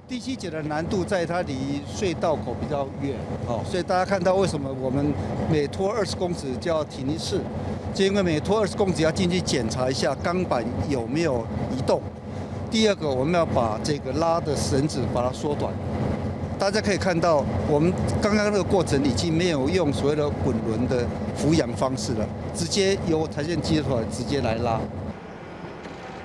第七節的難度在它離隧道口比較遠，哦，所以大家看到為什麼我們每拖20公尺就要停一次，就因為每拖20公尺要進去檢查一下鋼板有沒有移動。第二個，我們要把這個拉的繩子把它縮短。大家可以看到，我們剛剛那個過程已經沒有用所謂的滾輪的俯仰方式了，直接由抬線機出來直接來拉。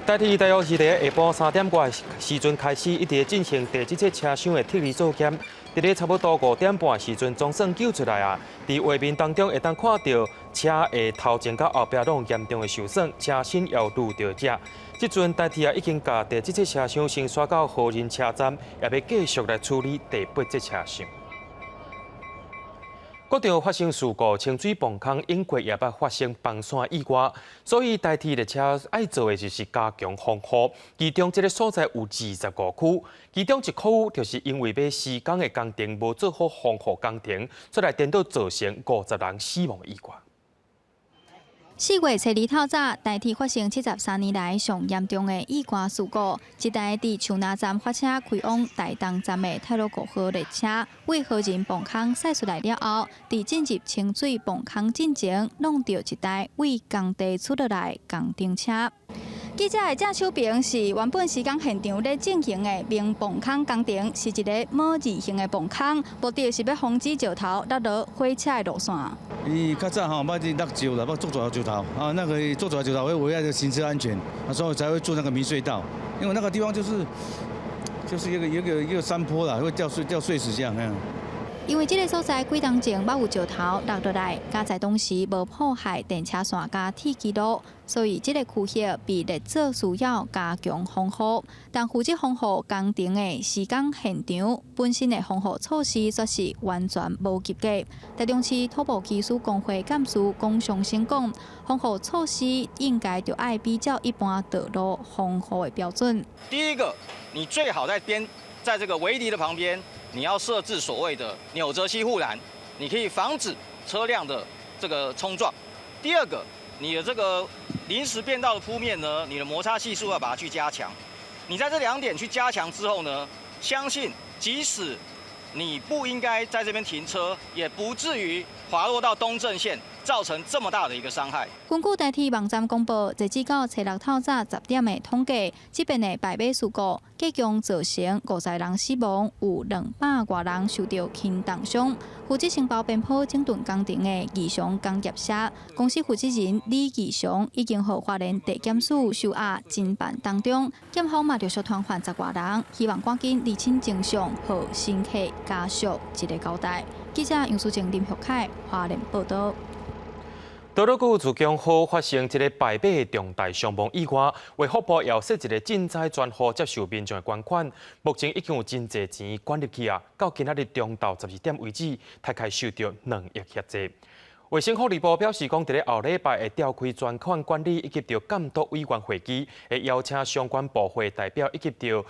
台鐵大約是佇下晡3點外時陣開始，一直進行第七節車廂的撤離作業。佇咧差不多5點半時陣，總算救出來啊！佇畫面當中會當看著車的頭前佮後壁攏有嚴重的受損，車身也有攄著遮。這陣台鐵啊已經共第七節車廂先徙到和仁車站，也欲繼續來處理第八節車廂。國道發生事故，清水磅空永過也捌發生崩山意外，所以台鐵列車愛做的就是加強防護。其中這个所在有25區，其中一區就是因為欲施工的工程無做好防護工程，煞來顛倒造成50人死亡的意外。4月初二透早，台鐵發生73年來上嚴重的意外事故。這台佇樹林站發車開往台東站的太魯閣號列車，為和仁磅空駛出來了後，佇進入清水磅空進前，挵著一台為工地出落來的工程車。記者的正手邊是原本施工現場咧進行的明磅空工程，是一个帽字形的磅空，目的是欲防止石頭落落火車的路線。伊較早吼，捌去落石啦，捌做大石頭啊，那个做大石頭會危害行車安全，所以才會做那個明隧道。因為那個地方就是一個山坡啦，會掉碎石這樣。因為這个所在幾冬前捌有石頭落落來，佳哉當時無破壞電車線佮鐵支路，所以這个區域被列做需要加強防護。但負責防護工程的施工現場本身的防護措施卻是完全無及格。台中市土木技師公會幹事龔尚生講，防護措施應該著愛比照一般道路防護的標準。第一個，你最好在邊，在這個圍籬的旁邊，你要設置所謂的紐澤西護欄，你可以防止車輛的這個衝撞。第二個，你的這個臨時變道的鋪面呢，你的摩擦係數要把它去加強。你在這兩點去加強之後呢，相信即使你不應該在這邊停車，也不至於滑落到東正線，造成這麼大的一個傷害。根據台鐵網站公布，截止到初六透早10點的統計，這遍的敗馬事故，計共造成50人死亡，有200外人受著輕重傷。負責承包邊坡整頓工程的義祥工業社公司負責人李義祥已經予花蓮地檢署收押偵辦當中，檢方嘛陸續傳喚10外人，希望趕緊釐清真相，予乘客家屬一个交代。記者楊淑靜、林玉凱花蓮報導。多魯閣自強號發生這个敗馬的重大傷亡意外，衛福部又設一个震災專戶接受民眾的捐款，目前已經有真濟錢捐入去啊！到今仔日中晝12點為止，大概收著2億遐濟。衛生福利部表示講，佇咧後禮拜會召開專款管理以及著監督委員會議，會邀請相關部會代表以及著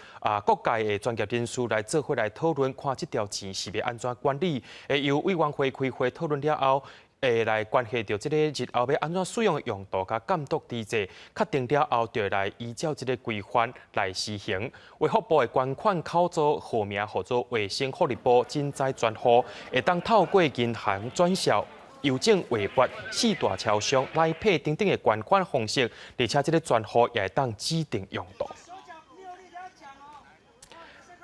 各界的專業人士來做伙來討論，看這條錢是欲按怎管理。會由委員會開會討論了後，會來關係著這个日後欲按怎使用的用途佮監督機制，確定了後，就會來依照這个規範來施行。衛福部的捐款口座號名號做衛生福利部震災專戶，會當透過銀行轉銷、郵政劃撥、四大超商、來配等等的捐款方式，而且這个專戶也會當指定用途。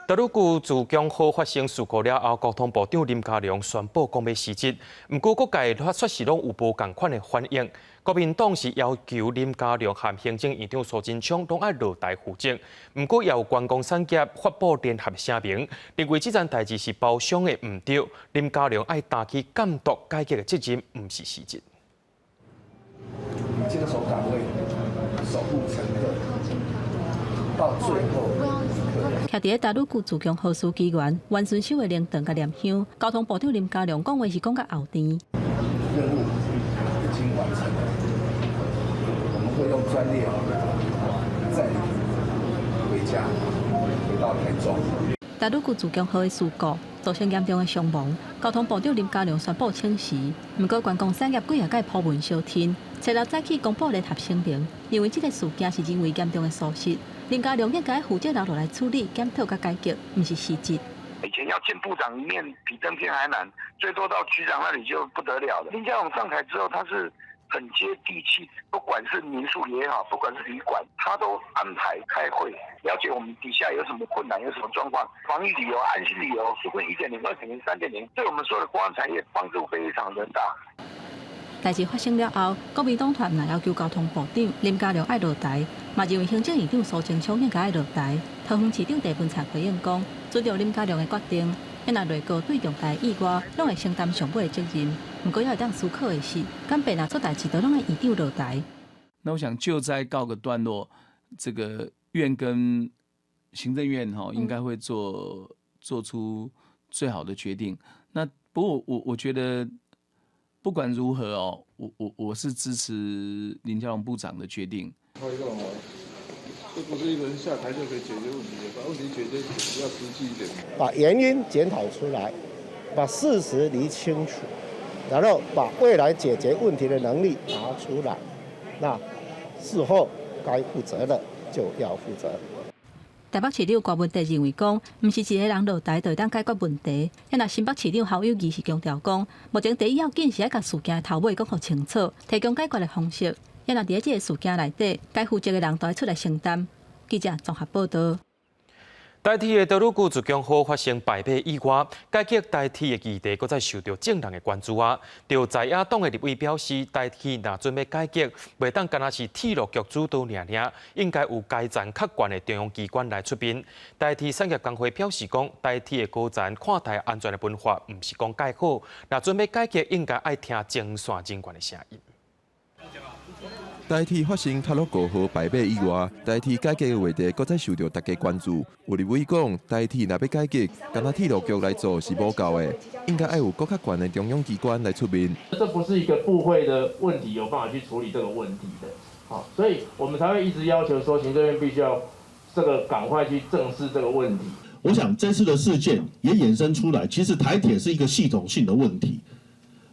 多魯閣自強號發生事故了後，交通部長林佳龍宣布講欲辭職，毋過各界卻是攏有無仝款的反應。國民黨是要求林佳龍和行政院長蘇貞昌攏愛落台負責，毋過也有觀光產業發布聯合聲明，認為這件代誌是包裝的毋對，林佳龍愛擔起監督改革的責任，毋是辭職。堅守崗位，守護乘客，到最後。徛佇咧大魯閣自強號司機員袁順修的靈堂佮念香，交通部長林佳龍講話是講較後甜。任務已經完成了，我們會用專列載你回家，回到台中。大魯閣自強號的事故造成嚴重的傷亡，交通部長林佳龍宣布請辭。毋過觀光產業幾仔擺鋪文相挺，初六早起公布聯合聲明，認為這个事件是人為嚴重的疏失。林佳龍應該負責留落來處理、檢討佮改革，毋是辭職。以前要見部長一面比登天還難，最多到局長那裡就不得了了。林佳龍上台之後，他是很接地氣，不管是民宿也好，不管是旅館，他都安排開會，了解我們底下有什麼困難，有什麼狀況。防疫旅遊、安心旅遊、紓困1.0、2.0、3.0，對我們所有的觀光產業幫助非常的大。代誌發生了後，國民黨團嘛要求交通部長林佳龍愛落台，嘛認為行政院長蘇貞昌應該愛落台。桃園市長鄭文燦回應講，尊重林佳龍的決定，若內閣對重大意外攏會承擔上尾的責任。毋過猶會當思考的是，敢變若出代誌，就攏愛院長落台。那我想救災告個段落，這個院跟行政院哈應該會做出最好的決定。那不過我覺得。不管如何哦，我是支持林佳龍部長的決定。這不是一個人下台就可以解決問題的，把問題解決比較實際一點。把原因檢討出來，把事實釐清楚，然後把未來解決問題的能力拿出來。那事後該負責的就要負責。台北市長柯文哲認為講，毋是一个人落台就會當解決問題。若新北市長侯友宜是強調講，目前第一要緊是愛共事件頭尾講予清楚，提供解決的方式。若佇咧這个事件內底，該負責的人都愛出來承擔。記者綜合報導。台鐵的多魯閣自強號發生敗馬意外，解決台鐵的議題，閣再受著眾人的關注啊！著在野黨的立委表示，台鐵若準備改革，袂當干焦是鐵路局主導爾爾，應該有階層較懸的中央機關來出面。台鐵產業工會表示講，台鐵的高層看待安全的文化，毋是講蓋好，若準備改革，應該愛聽前線人員的聲音。台鐵發生太魯閣號敗馬意外，台鐵改革的話題閣再受著大家關注。有立委講，台鐵若欲改革，干焦鐵路局來做是無夠的，應該愛有閣較懸的中央機關來出面。這不是一個部會的問題，有辦法去處理這個問題的。好，所以我們才會一直要求說，行政院必須要這個趕快去正視這個問題。我想這次的事件也衍生出來，其實台鐵是一個系統性的問題，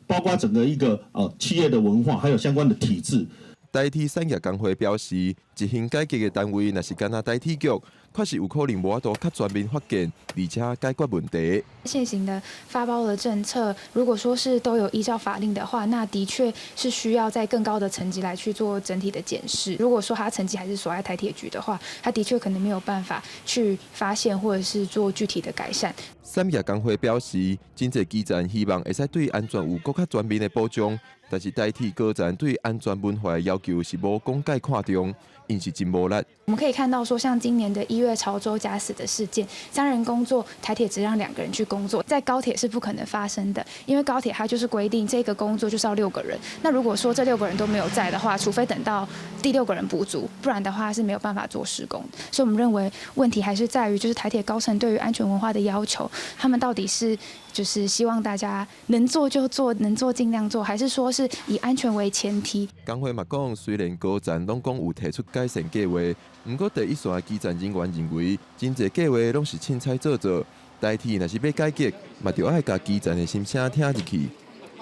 包括整個一個企業的文化，還有相關的體制。台鐵產業工會表示，執行改革的單位若是干焦台鐵局，確實有可能無法度較全面發現，而且解決問題。現行的發包的政策，如果說是都有依照法令的話，那的確是需要在更高的層級來去做整體的檢視。如果說它層級還是鎖在台鐵局的話，它的確可能沒有辦法去發現或者是做具體的改善。產業工會表示，真濟基層希望會使對安全有閣較全面的保障，但是台鐵高層對安全文化的要求是無講蓋看重，𪜶是真無力。我們可以看到，說像今年的1月潮州假死的事件，3人工作，台鐵只讓2個人去工作，在高鐵是不可能發生的，因為高鐵它就是規定這個工作就是要六個人。那如果說這六個人都沒有在的話，除非等到第六個人補足，不然的話是沒有辦法做施工。所以我們認為問題還是在於，就是台鐵高層對於安全文化的要求，他們到底是就是希望大家能做就做，能做盡量做，還是說是以安全為前提？工會嘛講，雖然高層攏講有提出改善計劃，毋過第一線的基層人員認為，真濟計劃攏是凊彩做做。台鐵若是欲改革，嘛著愛共基層的心聲聽入去。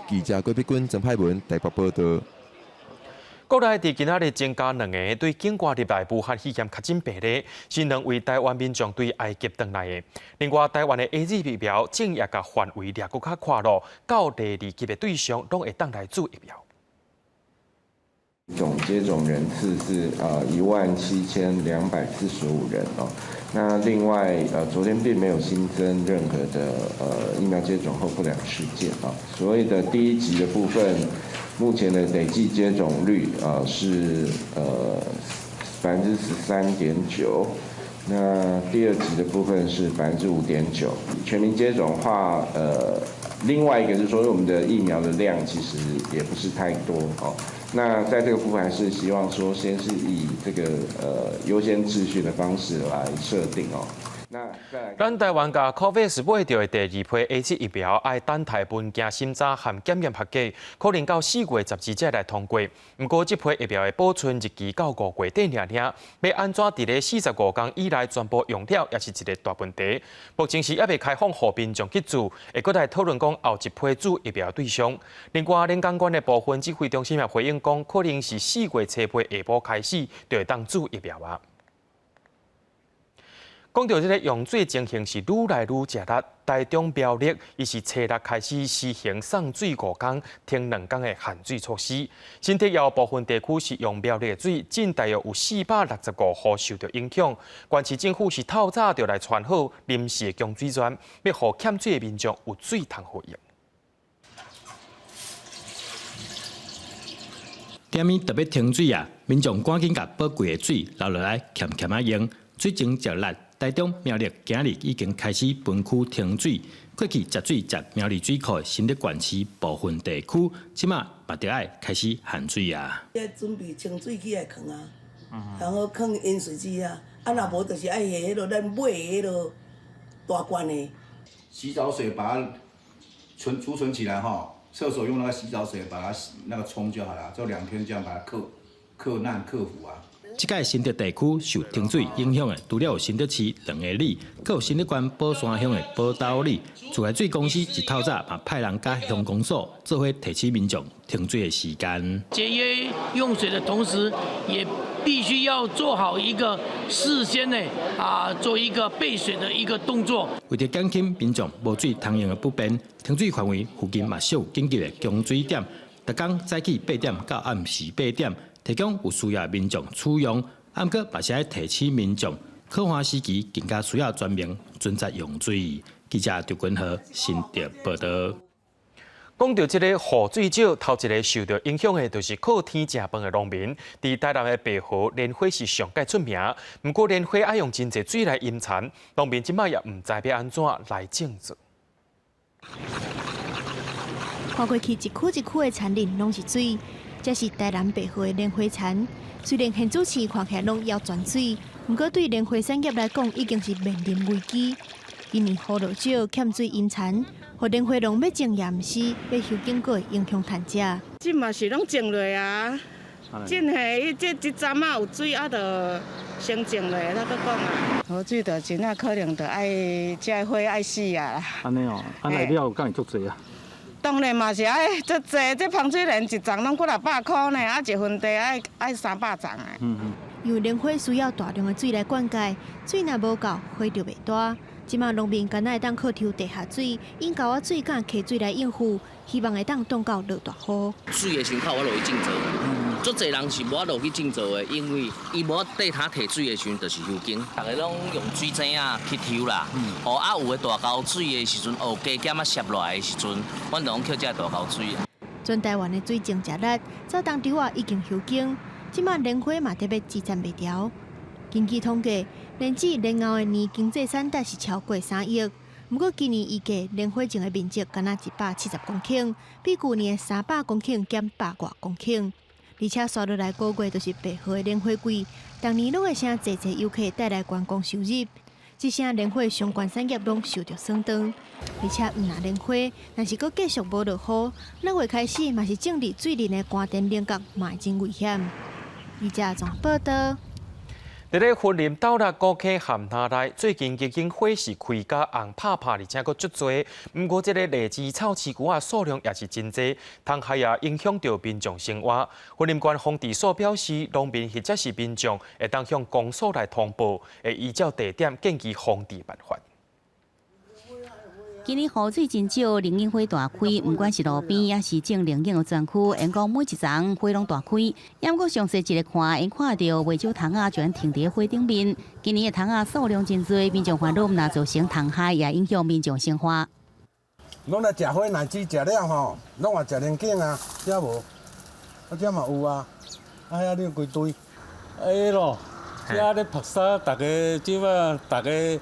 記者郭碧君、曾派文台北報導。國內佇今仔日增加兩个對境外入來武漢肺炎確診病例，是兩位台灣民眾對埃及轉來的。另外，台灣的 AZ 疫苗正也共範圍掠閣較闊囉，到第二級的對象攏會當來注疫苗。總接種人次是17,245人哦。那另外昨天並沒有新增任何的疫苗接種後不良事件啊。所謂的第一級的部分，目前的累計接種率是13.9%，那第二級的部分是5.9%。全民接種的話，另外一個就是說，我們的疫苗的量其實也不是太多哦。那在這個部分，還是希望說，先是以這個優先秩序的方式來設定哦。咱台灣共 COVAX 買著的第二批 AZ 疫苗，愛等待文件審查和檢驗合格，可能到4月12才來通過。毋過，這批疫苗的保存日期到5月底爾爾，欲按怎佇咧45工以內全部用了，也是一个大問題。目前是猶未開放予民眾去注，會閣來討論講後一批注疫苗對象。另外，連江縣的部分指揮中心也回應講，可能是4月初八下晡開始就會當注疫苗啊。講著這个用水情形是愈來愈食力，台中苗栗伊是初六開始實行送水5工、停2工的限水措施。新竹也有部分地區是用苗栗的水，總大約有465戶受著影響。縣市政府是透早就來傳好臨時的供水站，欲予欠水的民眾有水通好用。踮咪特欲停水啊！民眾趕緊共寶貴的水留落來，儉儉仔用。水情食力。台中苗栗今日已經開始分區停水，過去食水食苗栗水庫的新竹縣市部分地區，這馬嘛著愛開始限水啊。準備清水起來囥啊，然後囥飲水機啊，啊若無就是愛下彼落咱買的彼落大罐的。洗澡水把它存儲存起來哈，廁所用那個洗澡水把它洗那個沖就好了，就2天這樣把它克克難克服啊。這屆新竹地區受停水影響的，除了有新竹市兩个里，閣有新竹縣寶山鄉的寶斗里。自來水公司一透早嘛派人佮鄉公所做伙提醒民眾停水的時間。節約用水的同時，也必須要做好一個事先呢啊，做一個備水的一個動作。為著減輕民眾無水通用的不便，停水範圍附近嘛設有緊急的供水點，逐工早起8點到暗時8點。提供有需要民眾使用，毋過嘛是愛提醒民眾，旱旱時期更加需要全民準則用水。記者張君和新竹報道。講到這个雨水少，頭一个受到影響的，就是靠天食飯的農民。佇台南的白河蓮花是上蓋出名，毋過蓮花愛用真濟水來淹田，農民這擺也毋知欲按怎來種植。看過去一區一區的田林攏是水，這是台南白河的蓮花田。雖然縣主市看起來攏猶全水，毋過對蓮花產業來講，已經是面臨危機。今年雨落少，欠水淹田，予蓮花農欲種也毋是，欲修耕閣會影響趁食。這嘛是攏種落啊，種嘿，這一站仔有水啊，就先種落，咱閣講啊。雨水就真正可能就愛這花愛死啊。按呢哦，按呢了敢會足濟啊？當然嘛是愛足濟，這芳水蓮一叢攏幾若百箍呢，啊一分地愛300叢的。因為蓮花需要大量的水來灌溉，水若無夠，花就袂大。這馬農民干焦會當靠抽地下水，用溝仔水佮溪水來應付，希望會當擋到落大雨。水的時陣較有法落去種作，足濟人是無法落去種作的，因為伊無法地塔提水的時陣就是休耕，逐家攏用水井仔去抽啦。哦，啊有的大溝水的時陣，哦加減仔攝落來的時陣，阮就攏靠這大溝水。全台灣的水情誠力，早冬稻仔已經休耕，這馬蓮花嘛特別支撐袂牢。根據統計，蓮子蓮藕的年經濟產值是超過3億。毋過今年預計蓮花種的面積干焦170公頃，比舊年的300公頃減100外公頃。而且紲落來個月就是白河的蓮花季，逐年攏會誠濟濟遊客帶來觀光收入。這聲蓮花相關產業攏受著損斷。而且毋但蓮花，若是閣繼續無落雨，6月開始嘛是種佇水林的寒田菱角嘛會真危險。記者綜合報道。佇咧雲林斗六古坑旱灘內，最近已經火勢開甲紅拍拍，而且閣足濟。毋過，這个荔枝臭鼠龜仔數量也是真濟，蟲害也影響著民眾生活。雲林縣防治所表示，農民或者是民眾會當向公所來通報，會依照地點建議防治辦法。今年雨水真少，龍眼花大開，毋管是路邊抑是種龍眼的專區，緣講每一叢花攏大開。毋過詳細一个看，會看著袂少蟲仔就按停佇花頂面。今年的蟲仔數量真濟，民眾煩惱，毋但造成蟲害，也影響民眾生活。攏來食花奶子食了吼，攏嘛食龍眼啊，遮無，啊遮嘛有啊，啊遐你規堆。哎咯，遮咧曝沙，逐家這馬逐家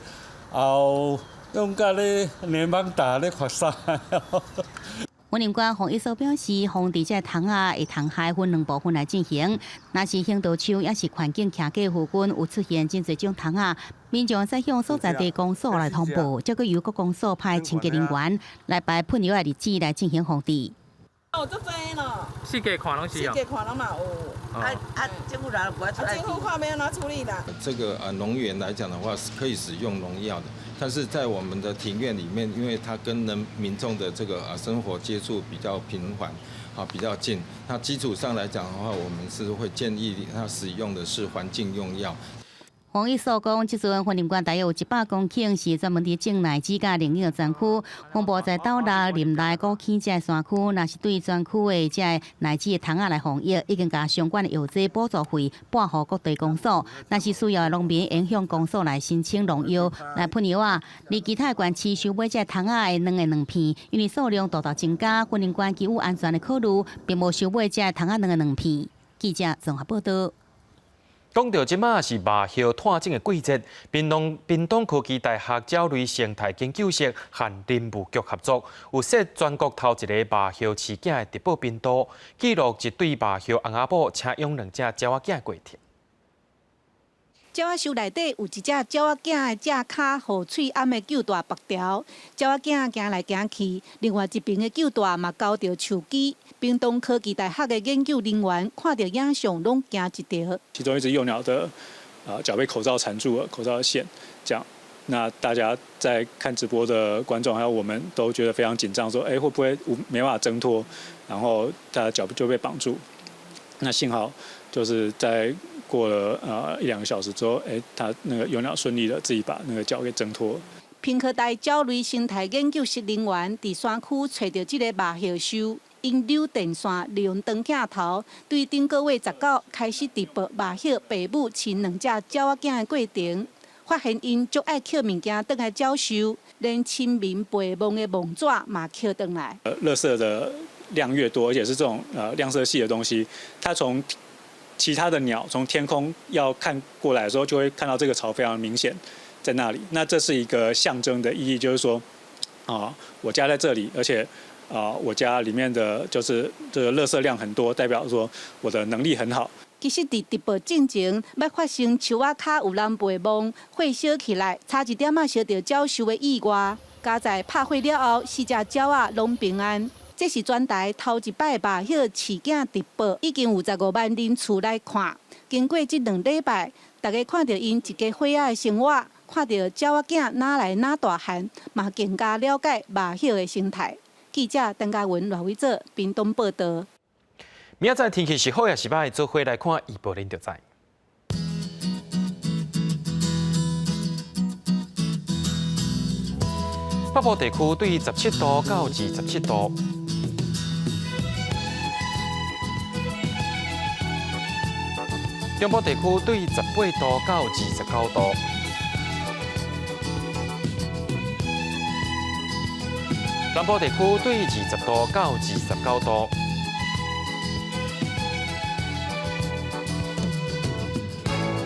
後。用佮咧聯邦打咧發沙。雲林縣防疫所表示，防治這蟲仔的蟲害分兩部分來進行。若是行道樹抑是環境徛架附近有出現真濟種蟲仔，民眾會使向所在地公所來通報，再閣由各公所派清潔人員來排噴藥的日子來進行防治。哦，足濟咯。四界看攏是哦。四界看攏嘛有。啊啊，政府人無愛出來。政府看欲按怎處理啦。這個農園來講的話，是可以使用農藥的，但是在我們的庭院裡面，因為它跟人民眾的這個生活接觸比較頻繁，啊比較近，那基礎上來講的話，我們是會建議他使用的是環境用藥。防疫所講，這陣雲林縣大約有100公頃是專門佇種奶子佮龍眼的專區，分佈在斗六、林內、古坑這个山區。若是對專區的這个奶子的蟲仔來防疫，已經共相關的藥劑補助費撥予各地公所。若是需要的農民，會向公所來申請農藥來噴藥仔。而其他縣市收買這個蟲仔的卵的卵片，因為數量大大增加，雲林縣基於安全的考慮，並無收買這個蟲仔卵的卵片。記者綜合報道。講到這馬是麻葉湠種的季節，屏東科技大學鳥類生態研究室和林務局合作，有設全國頭一个麻葉飼囝的直播頻道，記錄一對麻葉翁仔某請養兩隻鳥仔囝的過程。鳥仔箱內底有一隻鳥仔囝的隻跤予喙罨的臼大縛牢，鳥仔囝行來行去，另外一邊的臼大嘛勾著樹枝。屏東科技大學的研究人員看著影像，攏驚一跳。其中一隻幼鳥的腳被口罩纏住了，口罩的線，這樣，那大家在看直播的觀眾還有我們都覺得非常緊張，說，欸，會不會沒辦法掙脫，然後他的腳就被綁住。那幸好就是在過了一兩個小時之後，欸，他那個幼鳥順利的自己把那個腳給掙脫。屏科大鳥類生態研究室人員佇山區揣著這个麻葉獸，𪜶扭電線，利用長鏡頭，對頂個月19開始直播麻葉爸母飼兩隻鳥仔囝的過程。發現𪜶足愛抾物件轉來鳥獸，連親民陪墓的墓紙嘛抾轉來。垃圾的量越多，而且是這種亮色系的東西，它從其他的鳥從天空要看過來的時候，就會看到這個巢非常明顯在那裡。那這是一個象徵的意義，就是說，啊，我家在這裡，而且啊，我家裡面的就是這個垃圾量很多，代表說我的能力很好。其實，佇直播進前，捌發生樹仔跤有人陪墓，火燒起來，差一點仔燒著鳥獸的意外。佳哉拍火了後，四隻鳥仔攏平安。這是全台頭一擺肉葉飼囝直播，已經有15萬人次來看。經過這2禮拜，大家看著𪜶一家伙仔的生活，看著鳥仔囝哪來哪大漢，嘛更加了解肉葉的生態。記者陳嘉文、賴偉哲，屏東報導。明仔載天氣是好抑是䆀，做伙來看預報恁就知。北部地區對17度到27度，中部地區對18度到29度，南部地區對20度到29度。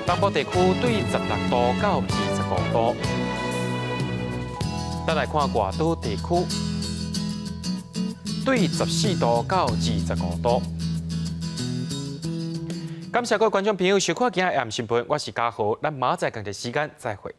北部地區對16度到25度。咱來看外島地區，對14度到25度。感謝各位觀眾朋友收看今日的暗時新聞，我是嘉豪，咱明仔載仝一時間再會。